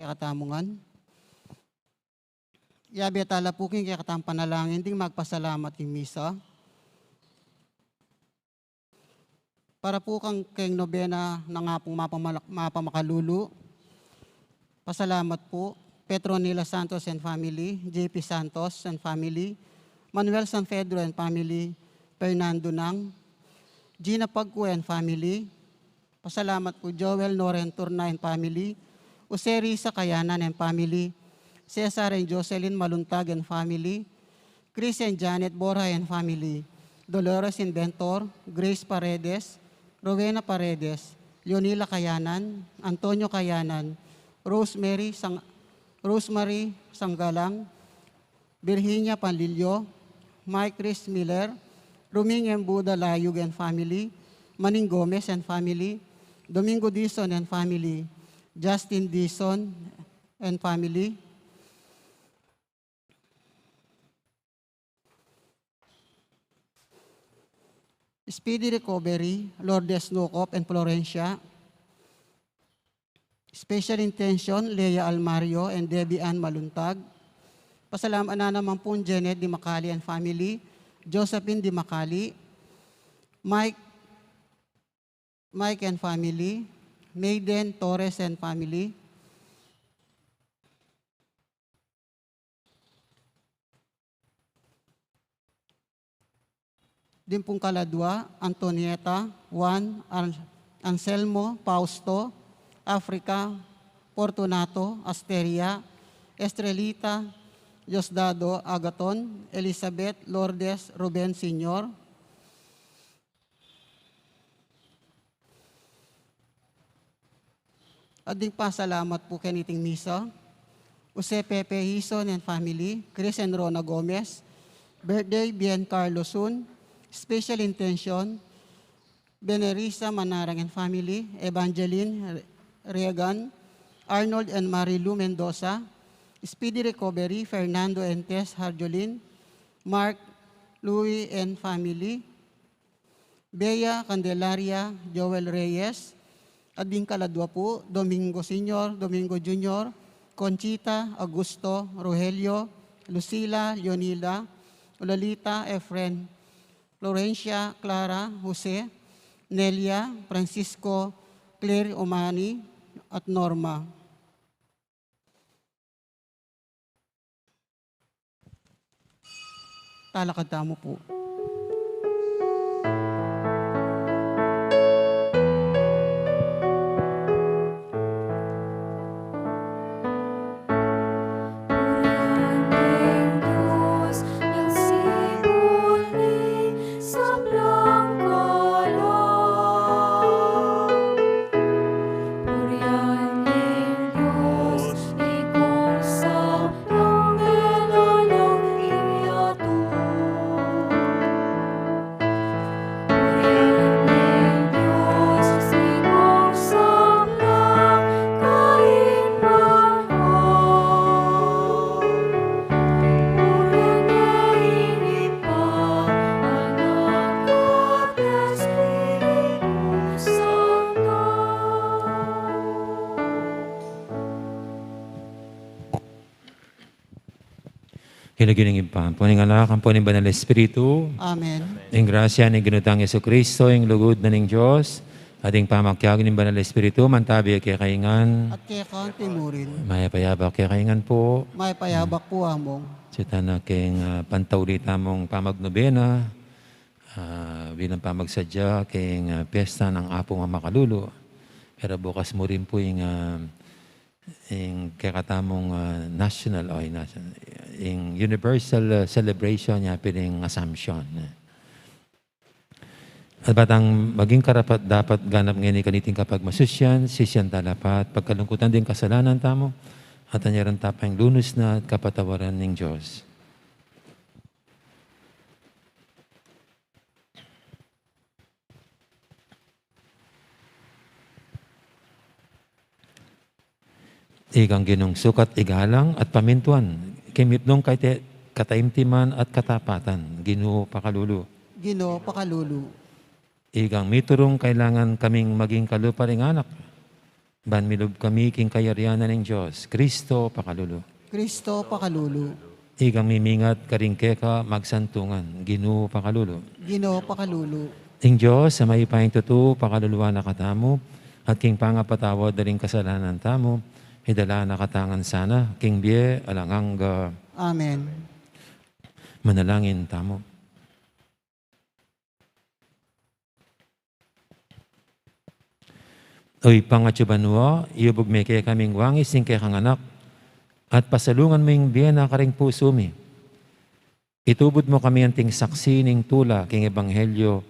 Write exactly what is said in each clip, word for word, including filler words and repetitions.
kekatamu ngan. Yabe tala pu king kekatamung panalangin ding magpasalamat king misa. Para pu kang keng nobena nang Apung mapamala-, mapamakalulu. Pasalamat pu, Petronila Santos and family, J P Santos and family, Manuel San Pedro and family, Fernando Nang, Gina Pagcue and family. Pasalamat pu, Joel Noren Turna and family, Jose Risa Kayanan and family, Cesar and Jocelyn Maluntag and family, Chris and Janet Borja and family, Dolores Inventor, Grace Paredes, Rowena Paredes, Leonila Kayanan, Antonio Kayanan, Rosemary Sang-, Rosemary Sanggalang, Virginia Panlilio, Mike Chris Miller, Ruming and Buda Layug and family, Maning Gomez and family, Domingo Dizon and family, Justin Dizon and family, Speedy recovery, Lourdes Nukop and Florencia. Special intention, Lea Almario and Debbie Ann Maluntag. Pasalamat na naman po Janet Di Macali and family, Josephine Di Macali, Mike, Mike and family, Mayden Torres and family, Dimpung Kaladua, Antonieta, Juan, An-, Anselmo, Fausto, Africa, Fortunato, Asteria, Estrelita, Diosdado, Agaton, Elizabeth, Lourdes, Ruben Senior. At ding pasalamat pu keniting misa, Jose Pepe Hison and family, Chris and Rona Gomez, birthday, Bien Carlos Sun, special intention, Benerisa Manarang and family, Evangeline Re-, Reagan, Arnold and Marilu Mendoza, speedy recovery, Fernando and Tess Harjolin, Mark, Louie and family, Bea Candelaria, Joel Reyes, at ding kaladua pu, Domingo Senior, Domingo Junior, Conchita, Augusto, Rogelio, Lucila, Leonila, Lolita, Efren, Florencia, Clara, Jose, Nelia, Francisco, Claire, Omani, at Norma. Talakad tamu pu. Purian ing Dios, yang sibul ning sablang kalam. Purian ing Dios, ikong sablang melalang king yatu. Purian ing Dios, ikong sablang kainmanhal. Purian ing Ibpa, Anak, at Espiritu Santo. King lagyu ning Ibpa, ampo ning Anak, ampo ning Banal Espiritu. Amen. Ing grasya ning Ginu tang Jesucristo, ing lugud na ning Dios, at ing pamakiabe ning Banal Espiritu, mantabi kekayu ngan. At keka anti murin. Mayap a yabak kekayu ngan pu. Mayap a yabak pu, Among. Sutana king, ah, pantawli tamung pamagnobena, ah, bilang pamagsadya king, ah, piyesta nang Apung Mamakalulu. Pero bukas mu rin pu ing, ah, ing kekatamung, ah, national, o, ing national, ing universal, ah, celebration ya pin ing Assumption. At ba tang maging karapat-dapat ganap ngeni kaniting kapagmasusyan, sisian tala pa at pagkalungkutan ding kasalanan tamu, at anyaran ta pa ing lunus na at kapatawaran ning Dios. Ikang Ginung sukat igalang at pamintuan, king mipnung kate-, kataimtiman at katapatan, Ginu pakalulu. Ginu pakalulu. Ikang miturung kailangan kaming maging kalupa ring anak. Ban milub kami king kayarian na ning Dios, Kristo pakalulu. Kristo pakalulu. Ikang mimingat karing keka magsantungan, Ginu pakalulu. Ginu pakalulu. Ing Dios a mayupayang tutu pakaluluan na katamu, at king pangapatawad da ring kasalanan tamu, idala na katamu ngan sana king bie alang angga. Amen. Manalangin tamu. O Ibpa, atsu ka banua, iyubug me kekami ing wangis ning kekang Anak, at pasalungan mu ing bie na karing pusu mi. Itubud mu kami anting saksi ning tula king ebanghelyo,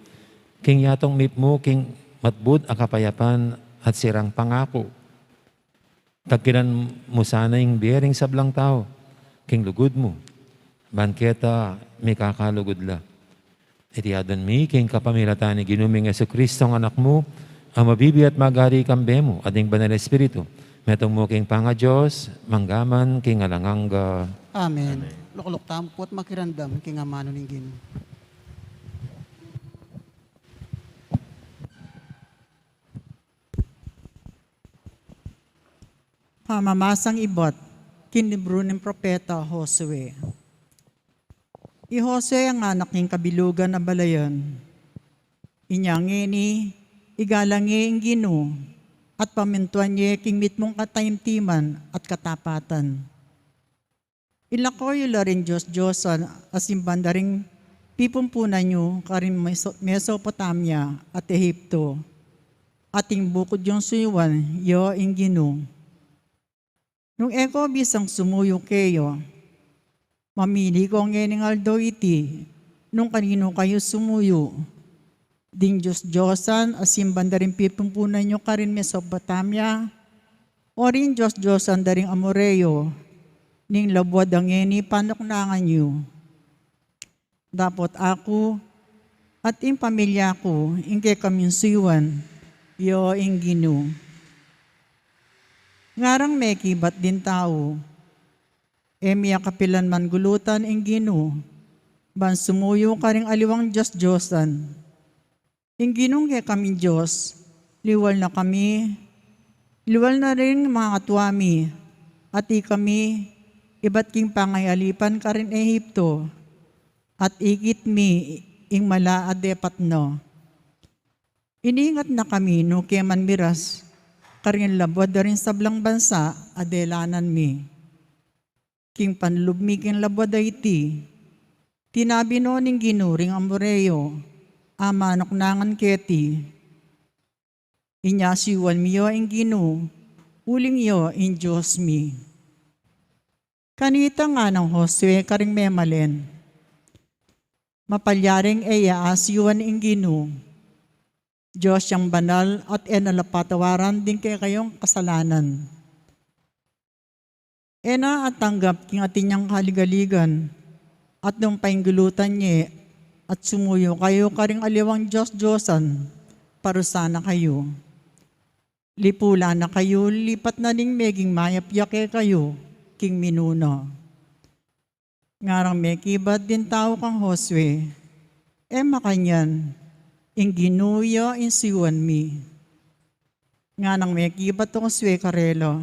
king yatung mipmu king matbud a kapayapan at sirang pangaku. Tagkilan mu sana ing bie ring sablang tau king lugud mu, ban keta mikakalugud la. Iti adwan mi king kapamilatan ning Ginu ming Jesucristo, Anak mu, a mabibie at magari kambe mu at ning Banal Espiritu, metung mu king pangaDios, mangga man king alang angga. Amen. Amen. Lukluk tamu pu at makiramdam king amanu ning Ginu. Pamamasang ibat king libru ning propeta Josue. I Josue ing anak ning kabilugan a balayan. Inya ngeni, igalang ye ing Ginu, at pamintuan ye king mitmung kataimtiman at katapatan. Ilako yu la ring dios-diosan a simban da ring pipumpunan yu karin Meso-, Mesopotamia at Ehipto, at ing bukud yung suyuan yu ing Ginu. Nung e ko bisang sumuyu keya, mamili ko ngening aldo iti nung kaninu kayu sumuyu, ding dios-diosan a simban da ring pipumpunan yu karin Mesopotamia, o ring dios-diosan da ring Amoreo, ning labuad a ngeni panuknangan yu. Dapot aku at ing pamilya ku ing kekaming suyuan yu ing Ginu. Ngarang mekibat ding tau, e mi akapilan man gulutan ing Ginu, ban sumuyu karing aliwang dios-diosan. Ing Ginung kekaming Dios, liwal na kami, liwal na ring mangatua mi, at ikami ibat king pangayalipan karin Ehipto, at ikit mi ing mala a depat na. Iningat na kami nuke man miras karing labuad da ring sablang bansa a delanan mi. King panlub mi king labuad a iti, tinabi no ning Ginu ring Amoreo a manuknangan keti. Inya suyuan mi yu ing Ginu, uling yu ing Dios mi. Kanita nganang Josue karing memalen, mapalyaring e ya asuyuan ing Ginu, Dios yang banal at e na la patawaran ding kekayung kasalanan. E na atanggap king atin yang kaligaligan, at nung painggulutan ye, at sumuyu kayu karing aliwang dios-diosan, parusa na kayu. Lipulan na kayu, lipat na ning meging mayap ya kekayu king minuna. Ngarang mekibat ding tau kang Josue, e makanyan, ing Ginu ya ing suyuan mi. Nganang mekibat Josue karela,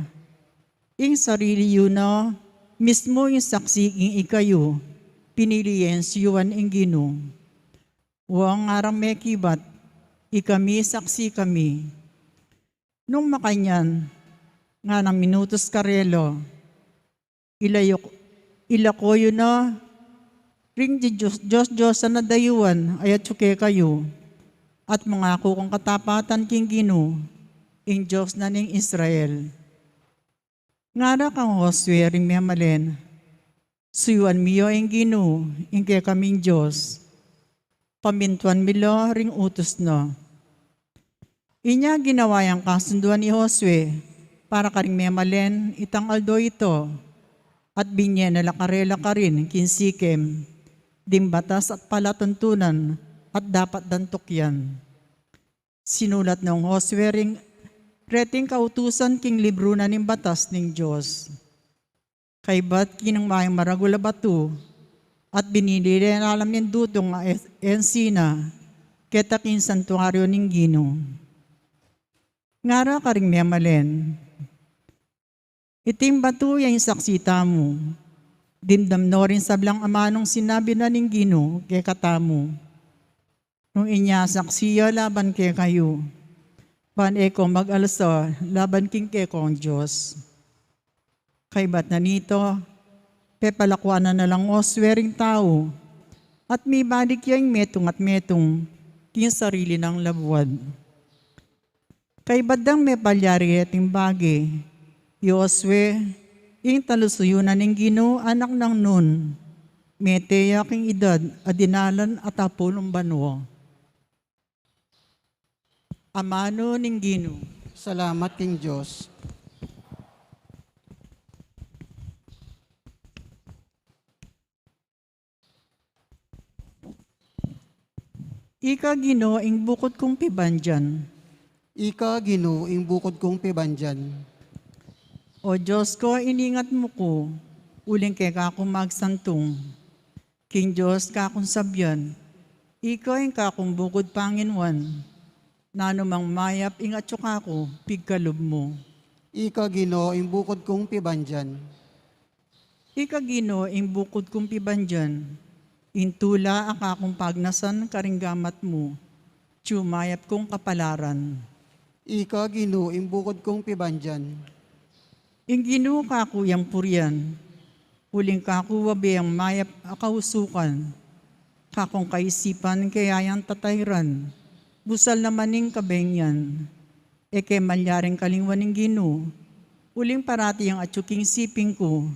ing sarili yu na mismu ing saksi king ikayu pinili yeng suyuan ing Ginu. Wang ngarang mekibat, ikami saksi kami. Nung makanyan, nganang minutus karela, Ilayo-, ilako yu na ring di-, dios-, dios-diosan a dayuan a yatsu kekayu, at mangaku kang katapatan king Ginu, ing Dios na ning Israel. Ngara kang Josue ring memalen, suyuan mi ya ing Ginu, ing kekaming Dios. Pamintuan mi la ring utus na. Inya ginawa yang kasunduan i Josue para karing memalen itang aldo ita, at binye na la karela karin king Sikem ding batas at palatuntunan at dapat dang tukyan. Sinulat nong Josue ring reting kautusan king libru na ning batas ning Dios. Kaybat king mayung maragul a batu, at binili re lalam ning dutung a es-, ensina, keta king santuario ning Ginu. Ngara karing memalen, iting batu ya ing saksi tamu. Dimdam no ring sablang amanung sinabi na ning Ginu kekatamu. Nung inya saksi ya laban kekayu, ban e ko mag-alsa laban king kekong Dios. Kaybat na nito, pepalakuan na na lang Josue ring tau, at mibalik ya ing metung at metung king sarili nang labuad. Kaybat dang mepalyari iting bage, i Josue, ing talusuyu na ning Ginu, anak nang Nun, mete ya king idad a dinalan at apulung banua. Amanu ning Ginu. Salamat king Dios. Ika, Ginu, ing bukut kung pibandian. Ika, Ginu, ing bukut kung pibandian. O Dios ko, iningat mu ku, uling keka ku magsantung. King Dios kakung sabian, ika ing kakung bukut panginuan. Nanu mang mayap ing atyu kaku, pigkalub mu. Ika, Ginu, ing bukut kung pibandian. Ika, Ginu, ing bukut kung pibandian, ing tula a kakung pagnasan karing gamat mu, atyu mayap kung kapalaran. Ika, Ginu, ing bukut kung pibandian. Ing Ginu kaku yang purian, uling kaku wabe yang mayap a kausukan, kakung kaisipan kaya yang tatairan, busal naman ing kabengian. E ke malyaring kalingwan ning Ginu, uling parati yang atyu king siping ku,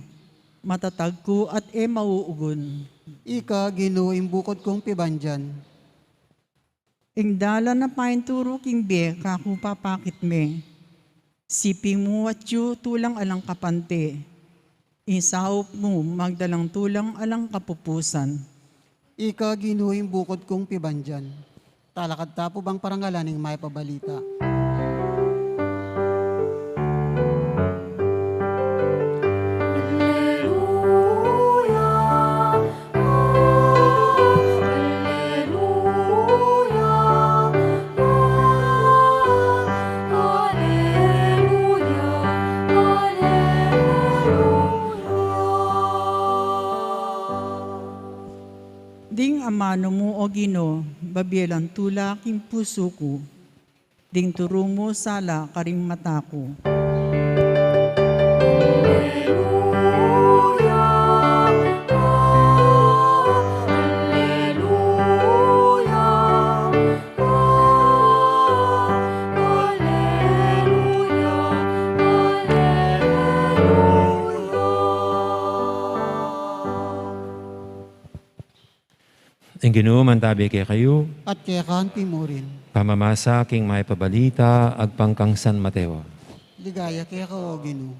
matatag ku at e mauugun. Ika, Ginu, ing bukut kung pibandian. Ing dalan a painturu king bie kaku papakit me. Siping mu atyu tulang alang kapante. Ing saup mu magdalang tulang alang kapupusan. Ika, Ginu, ing bukut kung pibandian. Talakad ta pu bang parangalan ing Mayap a Balita. Alleluia, alleluia, alleluia, alleluia. Ding amanu mu, O Ginu, babie lang tula king pusu ku, ding turu mu sala karing mata ku. Alleluia, alleluia, alleluia, alleluia. Ing Ginu mantabi kekayu. At keka mu rin. Pamamasa king Mayap a Balita agpang kang San Mateo. Ligaya keka, O Ginu.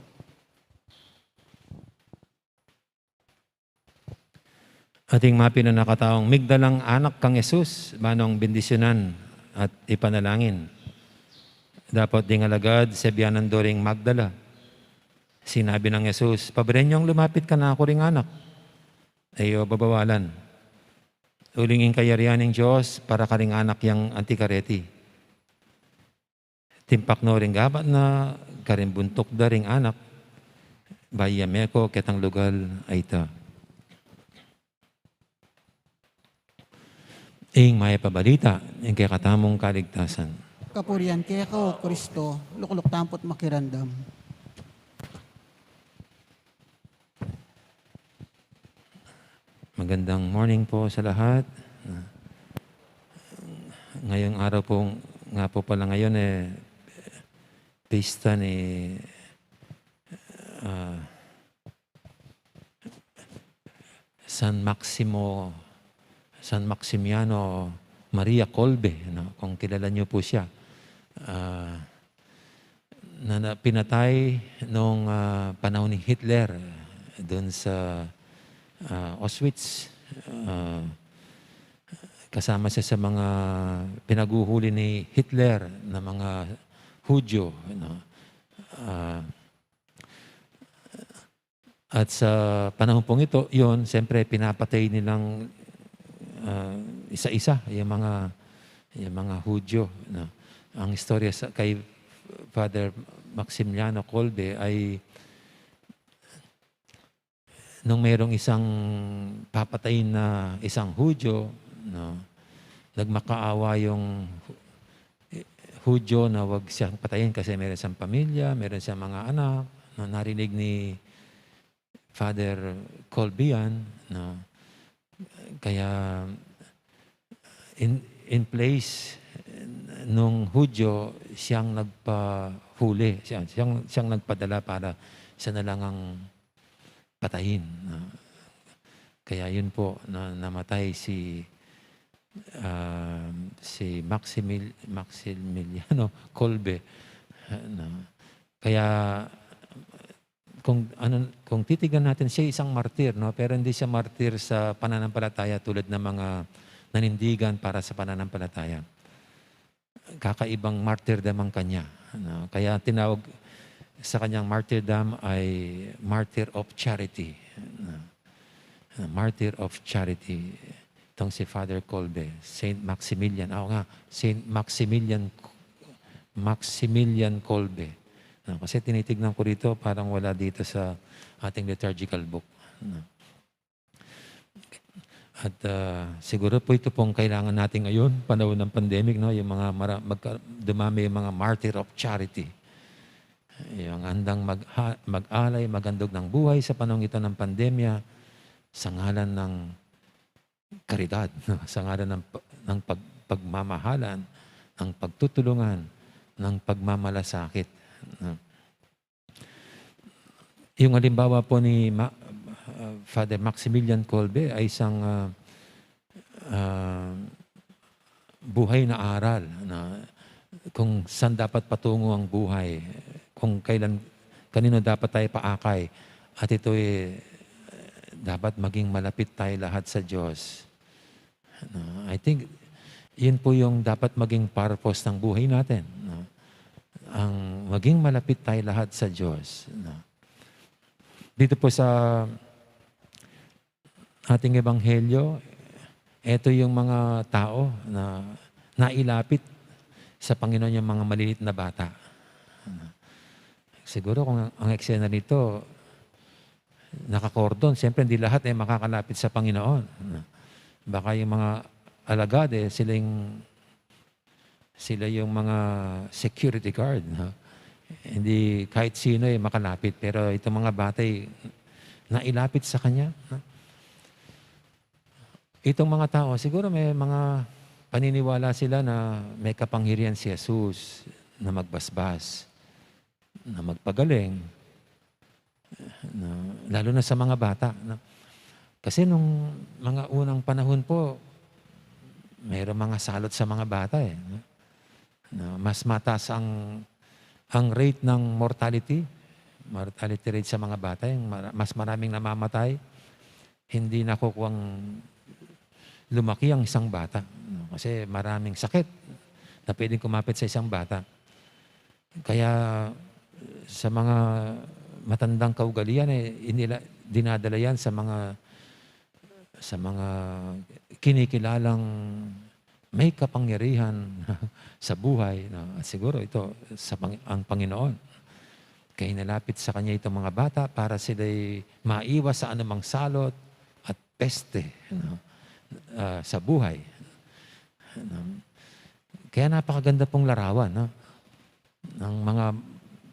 Ating mapinanakataung migdalang anak kang Jesus, ban nong bendisyunan at ipanalangin. Dapot ding alagad, sebianan do ring magdala. Sinabi nang Jesus, "Pabarenyu lumapit kanaku ring anak. E yu babawalan. Uling ing kayarian ning Dios para karing anak yang anti kareti." Timpak no ring gamat na karing buntuk da ring anak, bayu ya meko ketang lugal a ita. Ing Mayap a Balita ning kekatamung kaligtasan. Kapurian keka, O Kristo, lukluk tamu pu't makiramdam. Magandang morning po sa lahat. Ngayong araw po, nga po pala ngayon, eh, pista ni, ah, San Maximo, San Maximiano Maria Kolbe, no? Kung kilala niyo po siya. Ah, na, na pinatay nung, ah, panahon ni Hitler, dun sa, ah, Auschwitz. Ah, kasama siya sa mga pinaguhuli ni Hitler na mga Hudyo, no? Ah, At sa panahon pong ito, yun, siyempre, pinapatay nilang, ah, isa-isa yung mga, yung mga Hudyo, no? Ang istorya sa, kay, Father Maximiliano Kolbe ay nung merong isang papatayin na isang Hudyo, no, nagmakaawa yung Hudyo na wag siyang patayin kasi meron siyang pamilya, meron siyang mga anak, no, narinig ni Father Kolbe yan, no. Kaya in, in place nung Hudyo, siyang nagpahuli, siya, siyang, siyang nagpadala para siya na lang ang patayin, no. Kaya yun po, na, namatay si, ah, si Maximil-, Maximiliano Kolbe, no. Kaya kung ano, kung titignan natin, siya isang martir, no? Pero hindi siya martir sa pananampalataya tulad ng mga nanindigan para sa pananampalataya. Kakaibang martyrdom ang kanya, no? Kaya tinawag sa kanyang martyrdom ay martyr of charity, no? Martyr of charity. Itong si Father Kolbe, Saint Maximilian. Ako nga, Saint Maximilian, Maximilian Kolbe. No, kasi tinitignan ko rito, parang wala dito sa ating liturgical book. No? At, ah, siguro po ito pong kailangan natin ngayon, panahon ng pandemic, no? Yung mga mara-, magka-, dumami yung mga martyr of charity. Yung handang mag-, mag-alay, maghandog ng buhay sa panahong ito ng pandemya sa ngalan ng karidad, no? Sa ngalan ng pa-, ng pag-, pagmamahalan, ng pagtutulungan, ng pagmamalasakit, no? Yung halimbawa po ni Ma-, uh, Father Maximilian Kolbe ay isang, uh, uh, buhay na aral na kung saan dapat patungo ang buhay, kung kailan, kanino dapat tayo paakay. At ito'y dapat maging malapit tayo lahat sa Diyos. No? I think, yun po yung dapat maging purpose ng buhay natin. No? Ang maging malapit tayo lahat sa Diyos. No? Dito po sa ating ebanghelyo, eto yung mga tao na nailapit sa Panginoon, yung mga malilit na bata. Siguro kung ang, ang eksena nito, nakakordon, siyempre hindi lahat ay makakalapit sa Panginoon. Baka yung mga alagad, eh, sila yung, sila yung mga security guard, no? Hindi kahit sino ay makalapit, pero itong mga bata ay nailapit sa kanya, no? Itong mga tao, siguro may mga paniniwala sila na may kapangyarihan si Jesus na magbasbas, na magpagaling, na, lalo na sa mga bata, no? Kasi nung mga unang panahon po, mayroong mga salot sa mga bata, eh, no? Na mas mataas ang, ang rate ng mortality, mortality rate sa mga bata, yung mara-, mas maraming namamatay, hindi nakukuhang lumaki ang isang bata, no? Kasi maraming sakit na pwedeng kumapit sa isang bata. Kaya sa mga matandang kaugalian, eh, inila-, dinadala yan sa mga, sa mga kinikilalang may kapangyarihan sa buhay, no? At siguro ito sa Pang-, ang Panginoon. Kaya inilapit sa kanya itong mga bata para sila'y maiwas sa anumang salot at peste, no? Ah, sa buhay. No? Kaya napakaganda pong larawan, no? Ang mga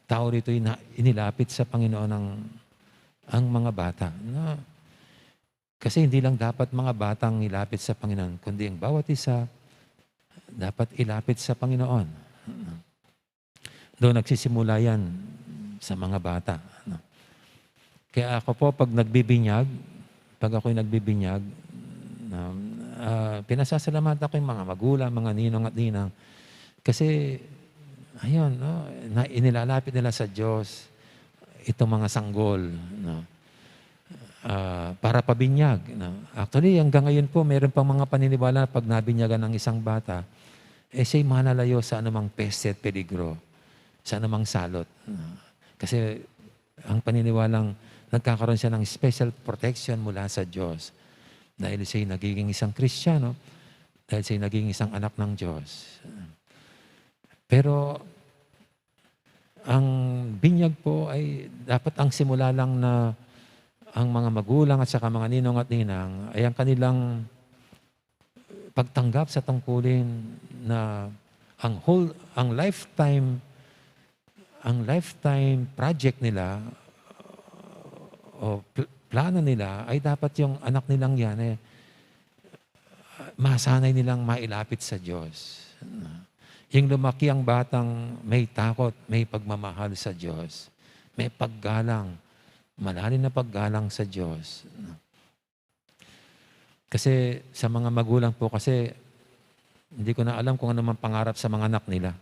tao rito ina-, inilapit sa Panginoon ang, ang mga bata, no? Kasi hindi lang dapat mga batang ilapit sa Panginoon, kundi ang bawat isa dapat ilapit sa Panginoon. Doon nagsisimula yan sa mga bata, no? Kaya ako po, pag nagbibinyag, pag ako'y nagbibinyag, um, ah, pinasasalamatan ko yung mga magulang, mga ninong at ninang. Kasi, ayun, no, na, inilalapit nila sa Diyos itong mga sanggol, no? Ah, para pabinyag, no? Actually, hanggang ngayon po, meron pang mga paniniwala na pag nabinyagan ng isang bata, eh, siya'y manalayo sa anumang peste at peligro, sa anumang salot, no? Kasi ang paniniwalang nagkakaroon siya ng special protection mula sa Diyos dahil siya'y nagiging isang Kristiyano, dahil siya'y nagiging isang anak ng Diyos. Pero Ang binyag po ay dapat ang simula lang na ang mga magulang at saka mga ninong at ninang ay ang kanilang pagtanggap sa tungkulin na ang whole, ang lifetime, ang lifetime project nila o pl-, plano nila ay dapat yung anak nilang yan, eh, masanay nilang mailapit sa Diyos. Yung lumaki ang batang may takot, may pagmamahal sa Diyos, may paggalang, malalim na paggalang sa Diyos. Kasi sa mga magulang po kasi, hindi ko na alam kung ano mang pangarap sa mga anak nila.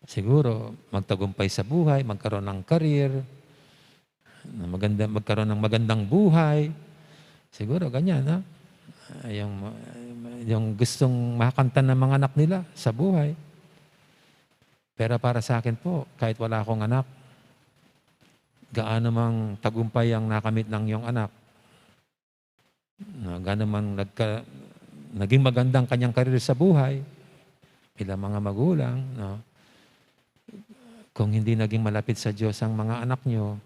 Siguro, magtagumpay sa buhay, magkaroon ng career, na maganda, magkaroon ng magandang buhay. Siguro, ganyan, ha? Yung, yung gustong makamtan ng mga anak nila sa buhay. Pero para sa akin po, kahit wala akong anak, gaano mang tagumpay ang nakamit ng iyong anak, na gaano man nagka-, naging magandang kanyang karir sa buhay bilang mga magulang, no? Kung hindi naging malapit sa Diyos ang mga anak nyo,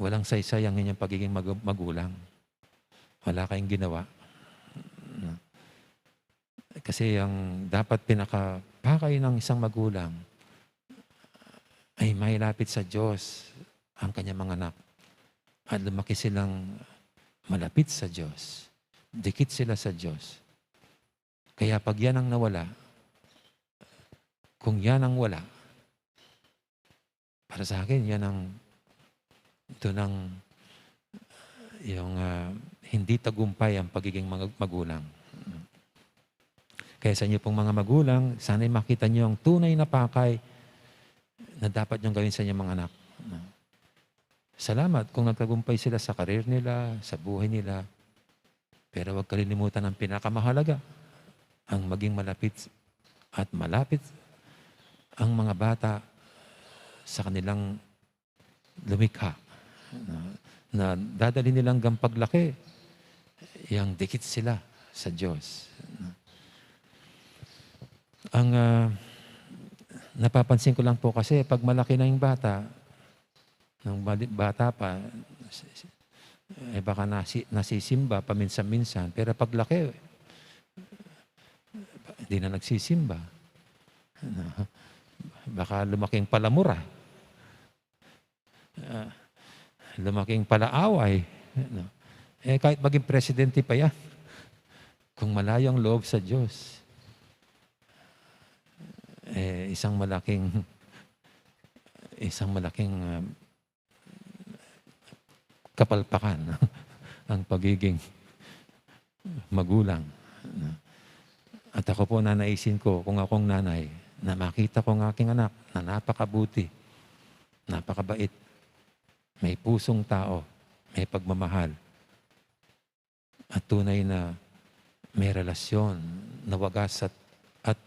walang saysay ang inyong pagiging magu-, magulang. Wala kayong ginawa. No? Kasi ang dapat pinakapakay ng isang magulang ay mailapit sa Diyos ang kanyang mga anak. At lumaki silang malapit sa Diyos. Dikit sila sa Diyos. Kaya pag yan ang nawala, kung yan ang wala, para sa akin, yan ang, ito nang, yung, ah, hindi tagumpay ang pagiging mag-, magulang. Kaya sa inyo pong mga magulang, sana'y makita niyo ang tunay na pakay na dapat niyong gawin sa inyong mga anak. Salamat kung nagtagumpay sila sa karir nila, sa buhay nila. Pero huwag kalilimutan ang pinakamahalaga, ang maging malapit at malapit ang mga bata sa kanilang lumikha, na, na dadalhin nilang gampaglaki, yang dikit sila sa Diyos. Ang, ah, napapansin ko lang po kasi, pag malaki na yung bata, nung bali-, bata pa, eh, baka nasi-, nasisimba paminsan-minsan, pero paglaki, hindi na nagsisimba. Baka lumaking palamura. Ah, lumaking palaaway, no? Eh, kahit maging presidente pa yan, kung malayo ang loob sa Diyos, eh, isang malaking, isang malaking, ah, kapalpakan ang pagiging magulang. At ako po, nanaisin ko, kung akong nanay, na makita ko ang aking anak na napakabuti, napakabait, may pusong tao, may pagmamahal, at tunay na may relasyon na wagas at, at,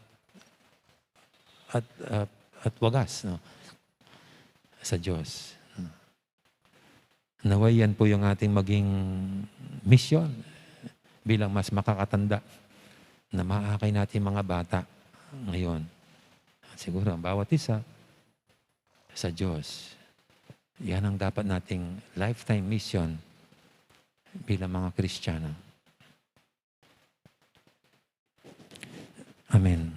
at, at, at wagas, no? Sa Diyos. Naway yan po yung ating maging misyon bilang mas makakatanda na maakay natin mga bata ngayon. Siguro ang bawat isa sa Diyos. Yan ang dapat nating lifetime mission bilang mga Kristiyano. Amen.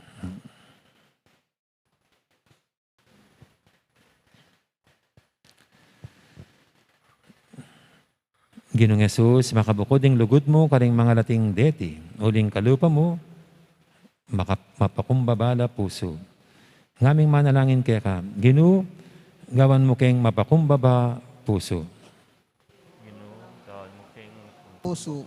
Ginung Jesus, makabukud ing lugud mu karing mangalating deti, uling kalupa mu, maka-, mapakumbaba la pusu. Ngaming manalangin keka, Ginu, gawan mu keng mapakumbaba pusu. Pusu.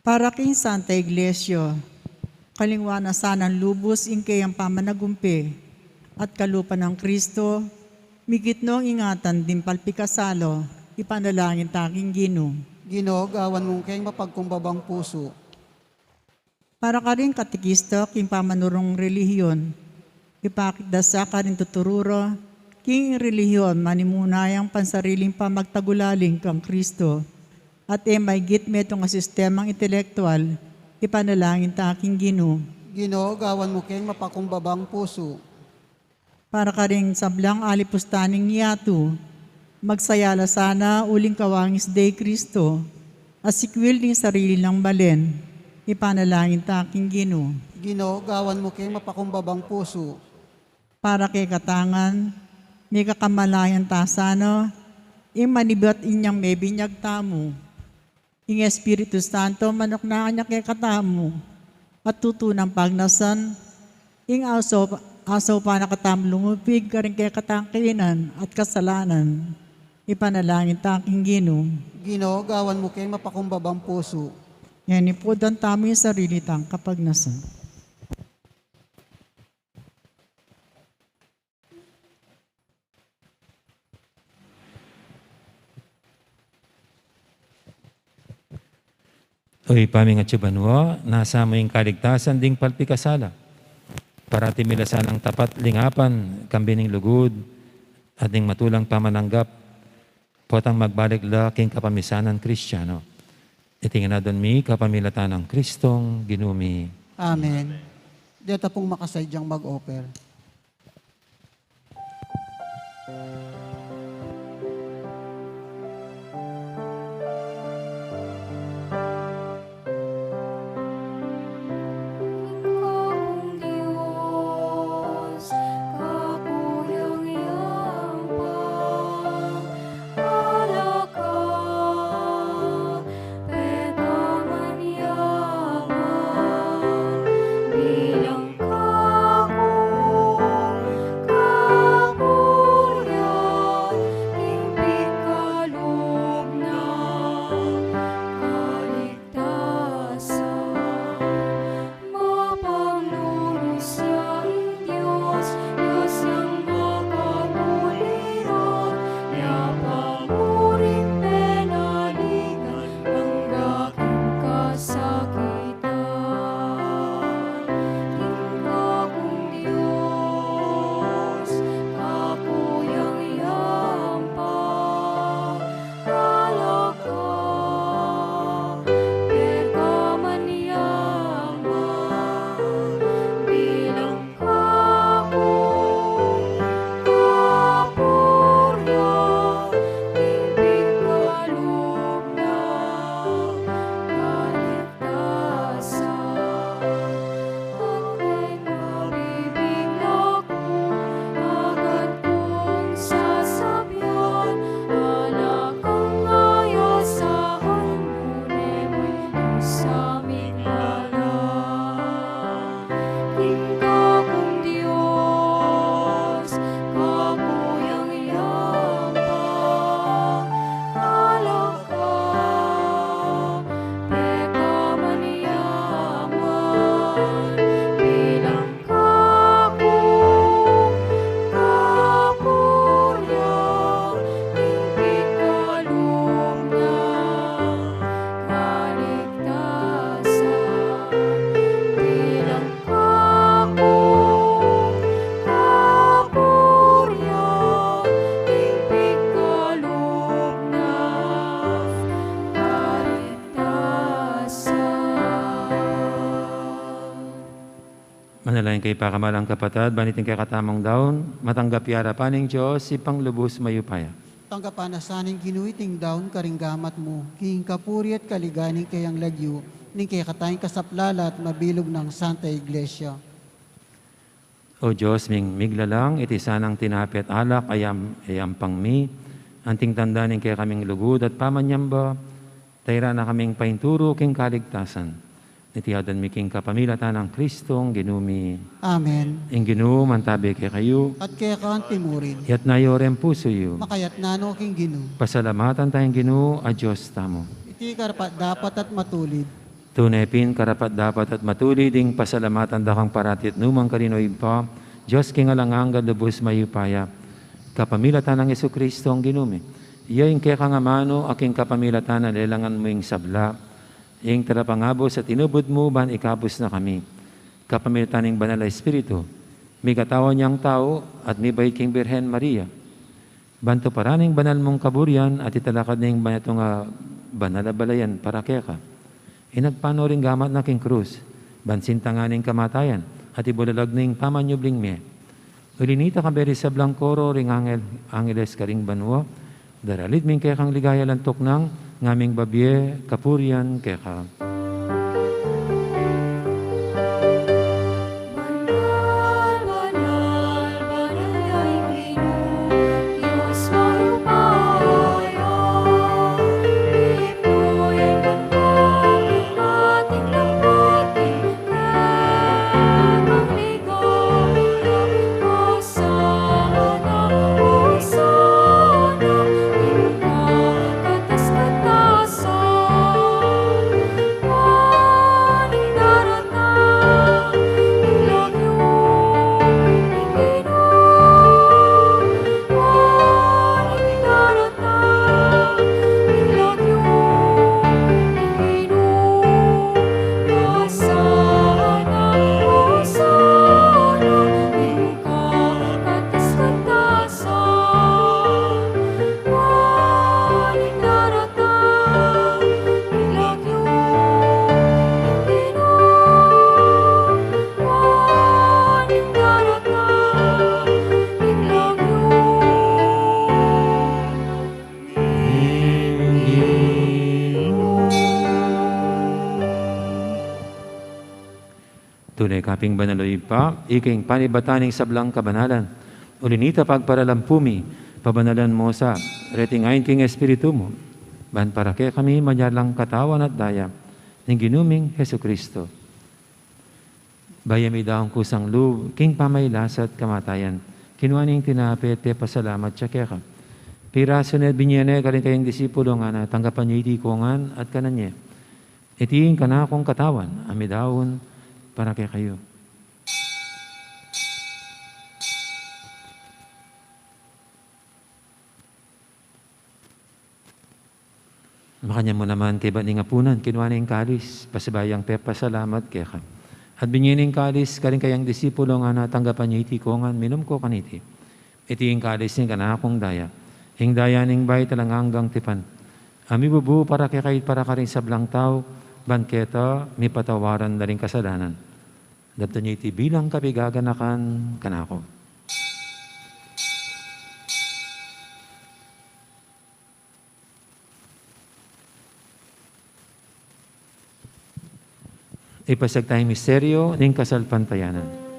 Para king Santa Iglesia, kalingwan na sanang lubus ing keyang pamanagumpe, at kalupa nang Kristo, migit nong ingatan ding palpikasalo, ipanalangin ta king Ginu. Ginu, gawan mu keng mapagkumbabang pusu. Para karing katekista king pamanurung relihiyon, Ipakit da sa karing tuturu ra king relihiyon manimuna yang pansariling pamagtagulaling kang Kristo, at e maigit metung a sistemang intelektual, ipanalangin ta king Ginu. Ginu, gawan mu keng mapakumbabang pusu. Para karing sablang alipustaning yatu, magsaya la sana uling kawangis de i Kristo, a sikwil ding sarili nang balen, ipanalangin ta king Ginu. Ginu, gawan mu keng mapakumbabang pusu. Para kekatang ngan, mikakamalayan ta sana, ing manibat inyang mebinyag tamu. Ing Espiritu Santo, manuknangan ya kekatamu, at tutu nang pagnasan, ing aso, aso pa na katamung lumupig karing kekatang kainan at kasalanan, ipanalangin ta king Ginu. Ginu, gawan mu keng mapakumbabang pusu. Ngeni pudan tamu ing sarili tang kapagnasan. O Ibpa mi atsu banua, nasa mu ing kaligtasan ding palpikasala. Parati mi la sanang tapat lingapan, kambe ning lugud at ning matulang pamananggap, potang magbalik la king kapamisanan Kristiano. Iti ngan adwan mi kapamilatan nang Kristong Ginu mi. Amen. Deta pung makasaidyang mag-offer. Mapaglulus yang Dios, Dios yang makapuliran, ya pamuring penaligan, angga king kasakitan. King kakung Dios, kakuyang yampa, Alaka, pekaman yaman, bilang kaku, kapurian, ipinkalub na, kaligtasan. At keng mabibigla ku, agad kung sasabian, alakang ayasahan mu ne mu ing samiglala. King kakung Dios, kakuyang yampa, alaka, pekaman yaman, bilang kaku, kapurian, ipinkalub na, kaligtasan, bilang kaku, kapurian, ipinkalub na, kaligtasan. Manalangin kayu, pakamalan kung kapatad, ban iting kekatamung daun matanggap ya arapan ning Dios, Ibpang lubus mayupaya. Tanggapan na sa ning Ginu iting daun karing gamat mu, king kapurian at kaligayan ning kayang lagyu, ning kekatang kasaplalan at mabilug nang Santa Iglesia. O Dios ming miglalang, iti sanang tinape at alak a yam-, yampang mi, anting tanda ning kekaming lugud at pamanyamba, tayran na kaming painturu king kaligtasan. Niti adwan mi king kapamilatan nang Kristong Ginu mi. Amen. Ing Ginu mantabi kekayu. At keka anti mu rin. Iyatas yu ring pusu yu. Makayatas no king Ginu. Pasalamatan taya ing Ginu a Dios tamu. Iti karapat-dapat at matulid. Tune pin karapat-dapat at matulid ing pasalamatan da kang parati at nu man karin, O Ibpa, Dios king alang angga, lubus mayupaya, kapamilatan nang Jesucristo a Ginu mi. Iya ing kekang amanu, a king kapamilatan na lelangan mu ing sabla, ing talapangabus a tinubud mu ban ikabus na kami. Kapamilatan ning Banal a Espiritu, Mikatawan yang tau at mibait king Birhen Maria, ban tuparan ing banal mung kaburian at italakad ning banal a banal a balayan para keka. Inagpang no ring gamat na king krus, ban sintangan ing kamatayan at ibulalag ning pamanyubling mie. Uli nita, kayabe ring sablang koro ring angel, angeles karing banua, daralit mi ing kekang ligaya, lantuk nang ngaming babie kapurian keka. Tune ka pin banal, o Ibpa, ika ing panibatan ning sablang kabanalan. Uli nita, pagparalampu mi, pabanalan mu sa reting ain king Espiritu mu, ban para kekami maging katawan at daya ning Ginu ming Jesucristo. Bayu mi daun kusang lub king pamagkasakit at kamatayan, kinua ne ing tinape at pepasalamat ya keka. Pirasu ne at binie ne karing kayang disipulo, ngana, tanggapan ye iti ikayu ngan at kanan ye. Iti ing kanakung katawan a midaun para kekayu. Makanyan mu naman, kaybat ning apunan, kinua ne ing kalis, pasibayu yang pepasalamat keka at binie ne ing kalis karing kayang disipulo, ngana, tanggapan ye iti ikayu ngan, minum kayu kaniti. Iti ing kalis ning kanakung daya, ing daya ning bayu at alang anggang tipan, a mibubu para kekayu at para karing sablang tau, ban keta mipatawaran da ring kasalanan. Daptan ye iti bilang kapaganakan kanaku. Ipasiag taya ing misteryu ning kasalpantayanan.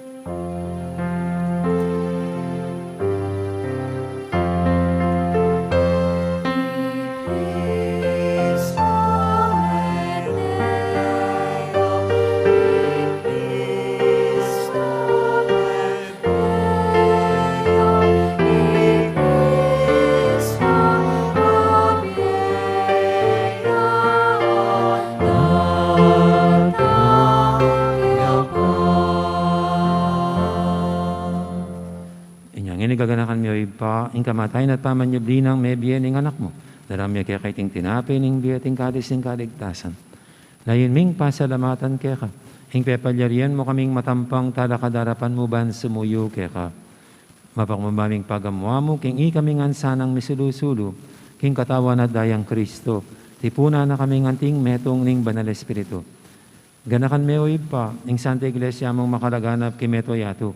Inya ngeni gaganakan mi, o Ibpa, ing kamatayan at pamanyubli nang mebie ning Anak mu. Daraun mi keka iting tinape ning bie at ing kalis ning kaligtasan. Layun ming pasalamatan keka ing pepalyarian mu kaming matampang talakad king arapan mu ban sumuyu keka. Mapakumbaba ming pagamu-amu king ikami ngan sanang misulu-sulu king katawan at dayang Kristo, tipunan na kaming anting metung ning Banal Espiritu. Ganakan me, o Ibpa, ing Santa Iglesia mung makalaganap king mabilug a yatu,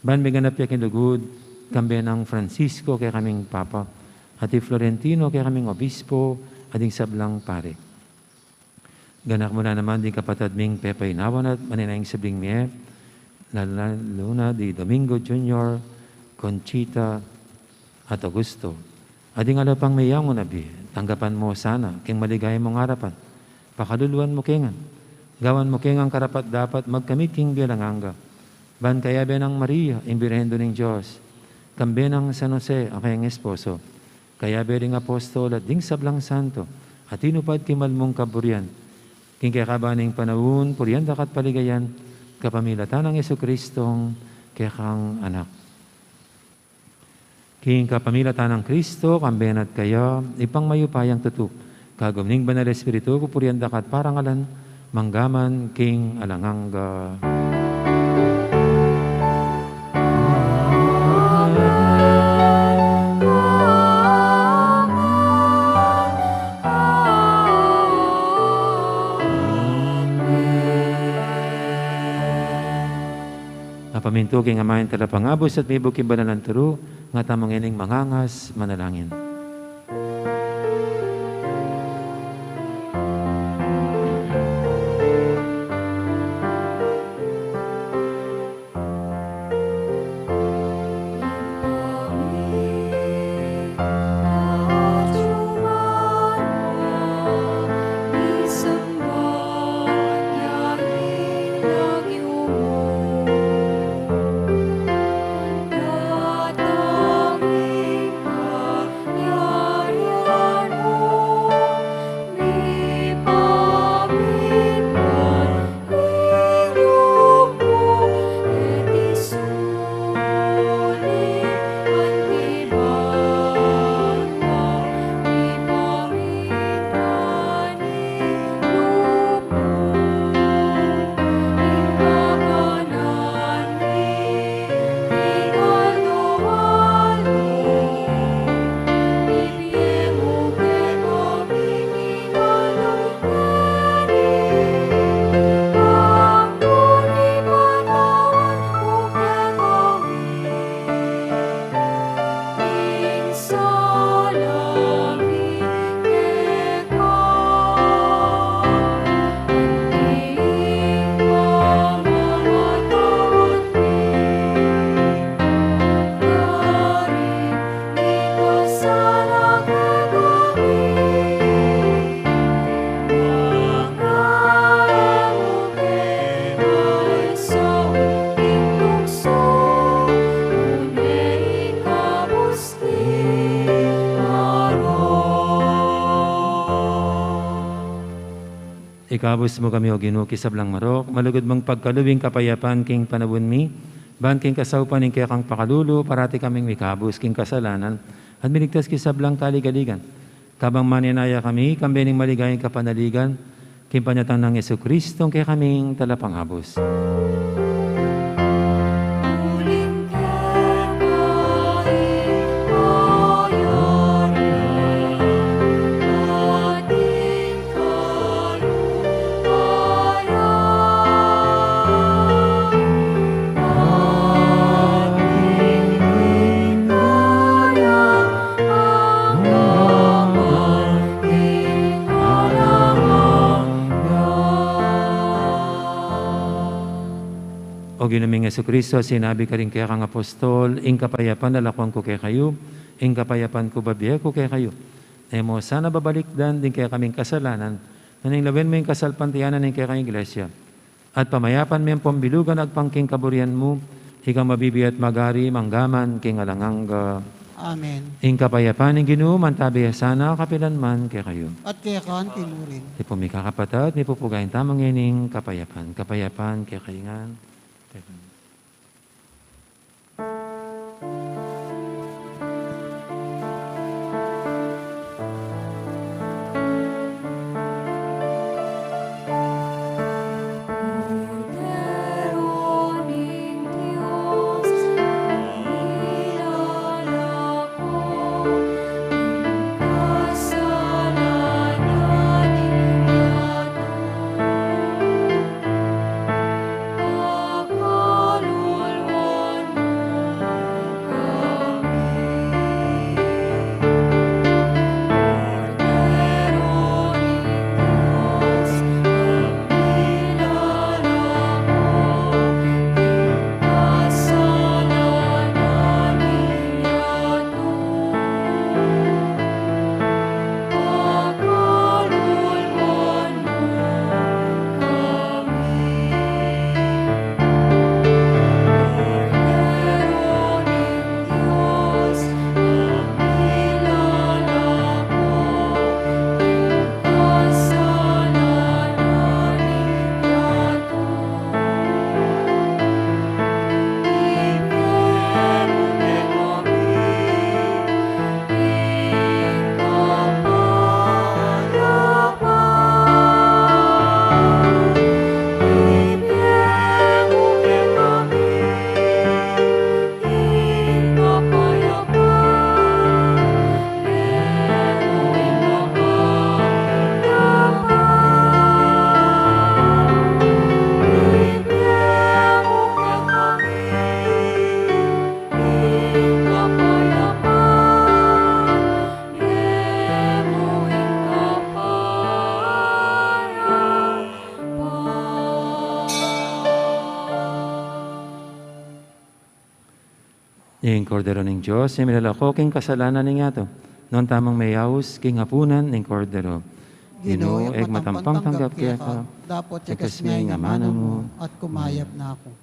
ban miganap ya king lugud, kambe nang Francisco kekaming Papa, at i Florentino kekaming Obispo, at ding sablang pari. Ganakan mu la naman ding kapatad ming pepaynawan at manenaya ing sablang mie, lalu na di Domingo Junior, Conchita, at Augusto. At ding ala pang meyangu na bie, tanggapan mu sana king maligaya mung arapan. Pakaluluan mu ke ngan, gawan mu ke ngan karapat-dapat magkamit king bie alang angga. Ban kayabe nang Maria, ing Birhen Indu ning Dios, kambe nang San Jose, a kayang esposo, kayabe ring apostol at ding sablang santo a tinupad king mal mung kaburian, king kekaba ning panaun, purian da ka at paligayan, kapamilatan nang Jesucristong kekang Anak. King kapamilatan nang Kristo, kambe na at kaya, Ibpang mayupayang tutu, kagum ning Banal Espiritu, pupurian da ka at parangalan, mangga man king alang angga. King Ama, ing Talapangabus, at mibuk king banal a turu, nga tamu ngening mangangas manalangin. Ikabus mu kami, O Ginu, king sablang marok, malugud mung pagkalub ing kapayapan king panaun mi, ban king kasaupan ning kekang pakalulu, parati kaming mikabus king kasalanan, at miligtas king sablang kaligaligan. Kabang manenaya kami, kambe ning maligayang kapanaligan, king panyatang nang Jesucristo, ing kekaming Talapangabus. O Ginu ming Jesucristo, sinabi karing kekang apostol, ing kapayapan lakuan ku kekayu, ing kapayapan ku babie ku kekayu. E mu sana babalikdan ding kekaming kasalanan, nune lawen mu ing kasalpantayanan ning kekang Iglesia. At pamayapan me ampong bilugan agpang king kaburian mu, ikang mabibie at magari mangga man king alang angga. Amen. Ing kapayapan ning Ginu mantabi ya sana kapilan man kekayu. At keka mu rin. Tipun mi kakapatad, mipupugayan tamu ngening kapayapan. Kapayapan kekayu ngan. Ing Kordero ning Dios, e milalako king kasalanan ning yatu. Nuan tamung meyaus king apunan ning Kordero. Ginu, e ku matampang tanggap keka, dapot yagasme ing amanu mu, at kumayap na ku.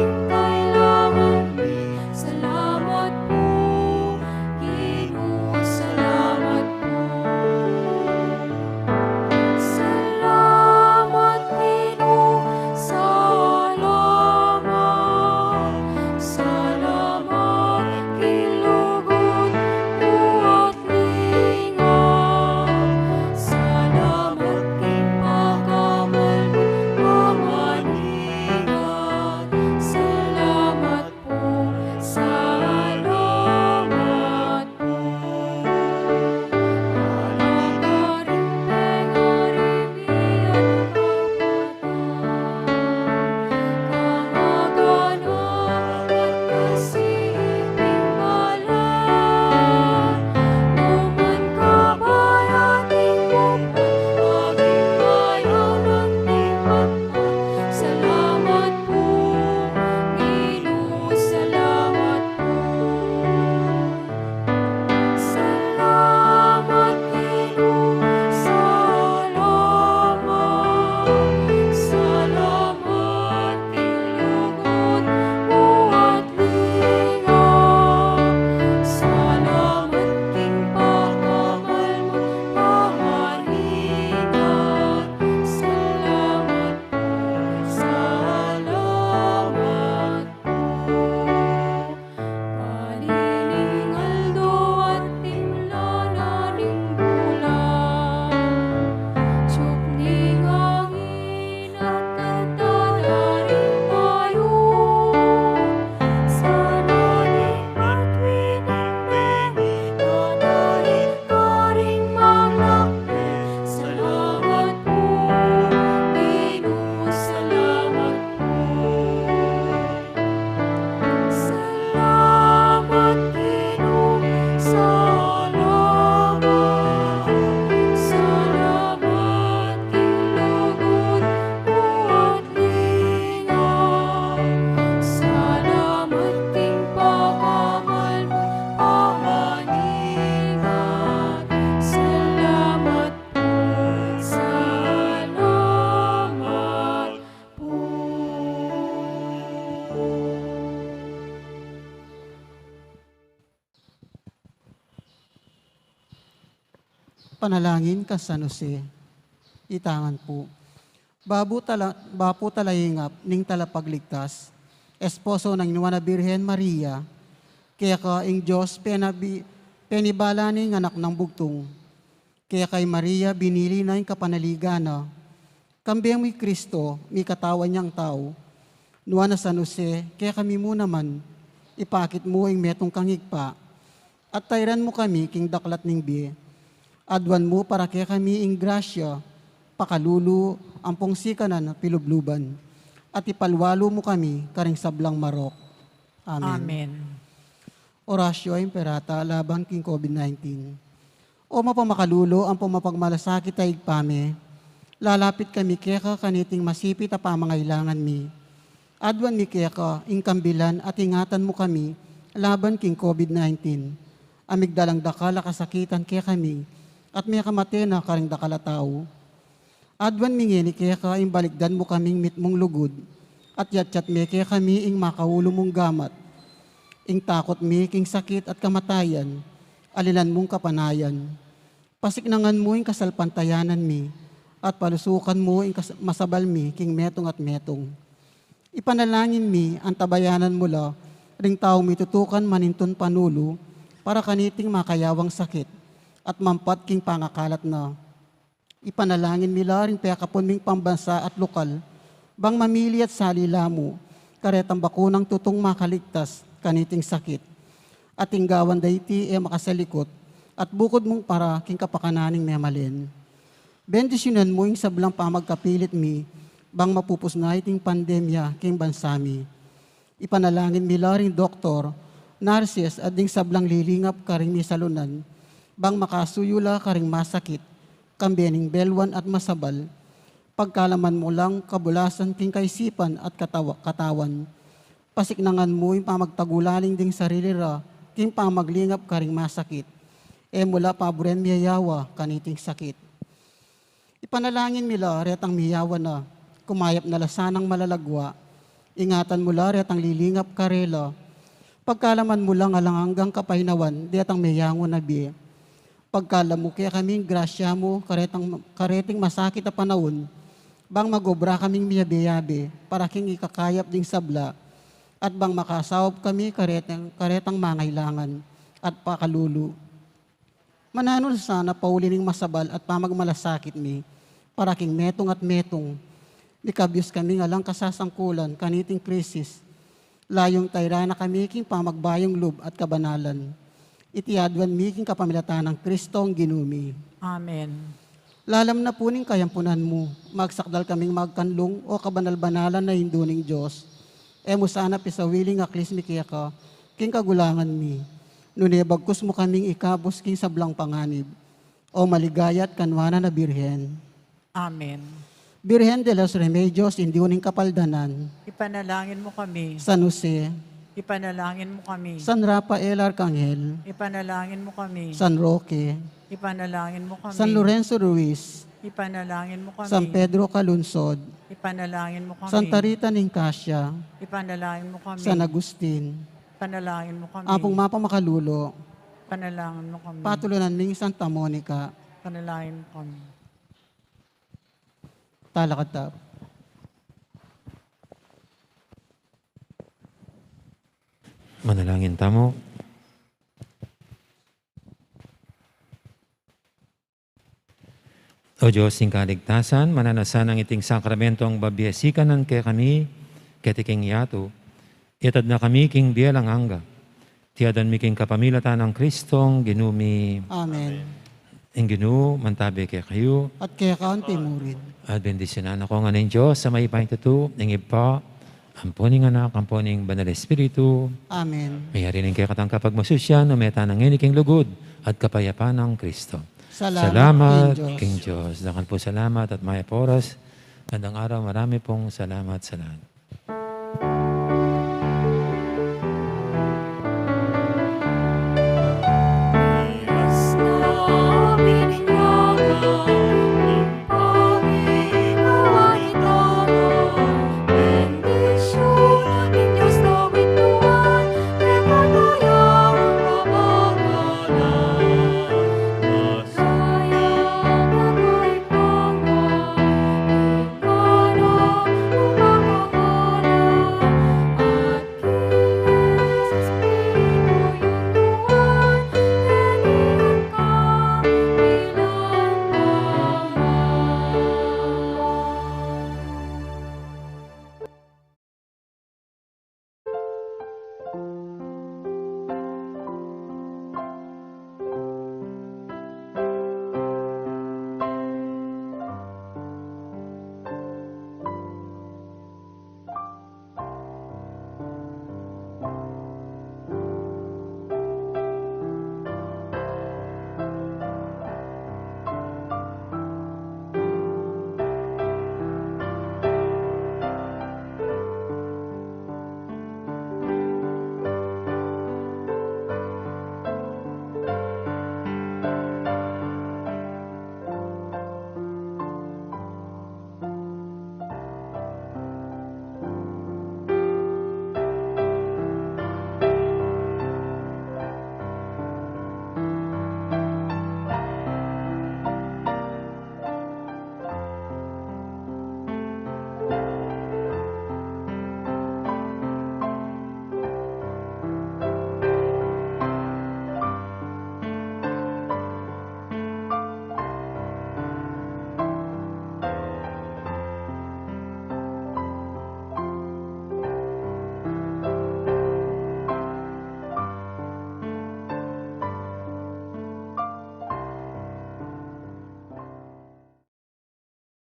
Ing kailangan mi. Salamat pu, Ginu, salamat pu. Salamat, Ginu, salamat. Salamat king lugud mu at linga. Salamat king pakamal mu, pamaninga. Salamat pu, salamat pu. Alagad ing pengari mi at kapatad, kamaganaka at kasiping bale, nuan ka ba ating bukbak, maging mayaman king matad. Salamat pu, Ginu, salamat pu. Salamat, Ginu, salamat. Salamat king lugud mu at linga. Salamat king pakamal mu, pamaninga. Salamat pu, salamat pu. Padi ning aldo at timpla na ning bulan, tiup ning angin at tanda na ning bayung, sana ning batuan ning bengi na daing karing manakbe. Salamat pu, Ginu, salamat pu. Salamat, Ginu, salamat. Salamat king lugud mu at linga. Salamat king pakamal mu, pamaninga. Salamat pu, salamat pu. Panalangin kang San Jose. Itangan pu. Bapu tala-, bapu talaingap ning Talapagligtas, esposo nang Nuan a Birhen Maria, keka ing Dios penabi-, penibala ne ing Anak nang Bugtung. Keka i Maria binili na ing kapanaligan na. Kambe mu i Kristo, mikatawan yang tau. Nuan a San Jose, kekami mu naman, ipakit mu ing metung kang ibpa. At tairan mu kami king daklat ning bie. Aduan mu para kekami ing grasya, pakalulu, ampong sikanan a pilubluban. At ipalwalu mu kami karing sablang marok. Amen. Amen. Orasyo Imperata laban king COVID nineteen. O mapamakalulu ampong mapagmalasakit a Ibpa mi, lalapit kami keka kaniting masipit a pamangailangan mi. Aduan mi keka ing kambilan at ingatan mu kami laban king COVID nineteen. A migdalang dakal a kasakitan kekami at mekamate na karing dakal a tau. Aduan mi ngeni keka ing balikdan mu kaming mitmung lugud at yatyat me kekami ing makaulu mung gamat. Ing takut mi king sakit at kamatayan, alilan mung kapanayan. Pasiknangan mu ing kasalpantayanan mi at palusukan mu ing kas-, masabal mi king metung at metung. Ipanalangin mi, antabayanan mu la ring taung mitutukan manintun panulu para kaniting makayawang sakit at mampat king pangakalat na. Ipanalangin mi la ring pekapun ming pambansa at lukal, bang mamili at sali la mu karetang bakunang tutung makaligtas kaniting sakit. At ing gawan da iti e makasalikut at bukud mung para king kapakanan ning memalen. Bendisyunan mu ing sablang pamagkapilit mi, bang mapupus na iting pandemya king bansa mi. Ipanalangin mi la ring doktor, nurses, at ding sablang lilingap karing misalunan, bang makasuyu la karing masakit, kambe ning belwan at masabal, pagkalaman mu lang kabulasan king kaisipan at katawa-, katawan. Pasiknangan mu ing pamagtagulaling ding sarili ra king pamaglingap karing masakit. E mu la paburen miyayawa kaniting sakit. Ipanalangin mi la retang miyawa na, kumayap na la sanang malalagwa. Ingatan mu la retang lilingap karela. Pagkalaman mu lang alang anggang kapaynawan detang meyangu na bie. Pagkalub mu kekaming grasya mu karetang, kareting masakit a panaun, bang magobra kaming miyabe-yabe para king ikakayap ding sabla, at bang makasaup kami karetang, karetang mangailangan at pakalulu. Mananu na sana pauli ning masabal at pamagmalasakit mi para king metung at metung. Mikabyus kaming alang kasasangkulan kaniting krisis. Layung tayran na kami king pamagbayung lub at kabanalan. Iti aduan mi king kapamilatan nang Kristong Ginu mi. Amen. Lalam na pu ning kayampunan mu, magsakdal kaming magkanlung, o kabanal-banalan a Indu ning Dios. E mu sana pisawili ing aklis mi keka king kagulangan mi, nune bagkus mu kaming ikabus king sablang panganib, o maligaya at kanwanan a Birhen. Amen. Birhen de los Remedios, Indu ning Kapaldanan. Ipanalangin mu kami. San Jose. Ipanalangin mu kami. San Rafael Arcangel. Ipanalangin mu kami. San Roque. Ipanalangin mu kami. San Lorenzo Ruiz. Ipanalangin mu kami. San Pedro Calungsod. Ipanalangin mu kami. Santa Rita ning Cascia. Ipanalangin mu kami. San Agustin. Ipanalangin mu kami. Apung mapamakalulu. Ipanalangin mu kami. Patulunan ming Santa Monica. Ipanalangin mu kami. Talakad ta. Manalangin tamu. O Dios ning kaligtasan, mananu na sanang iting sakramentung babie sikanan kekami keti king yatu, itad na kami king bie alang angga. Iti aduan mi king kapamilatan nang Kristong Ginu mi. Amen. Ing Ginu mantabi kekayu. At keka anti mu rin. At bendisyunan na kayu ngan ning Dios a mayupayang tutu, ing Ibpa, ampo ning Anak, ampo ning Banal Espiritu. Amen. Meyari ning kekatang kapagmasusyan, ume tana ngeni king lugud at kapayapan nang Kristo. Salamat king Dios. Salamat king Dios. Dakal pung salamat at mayap a oras. Gandang araw, marami pong salamat sa lahat.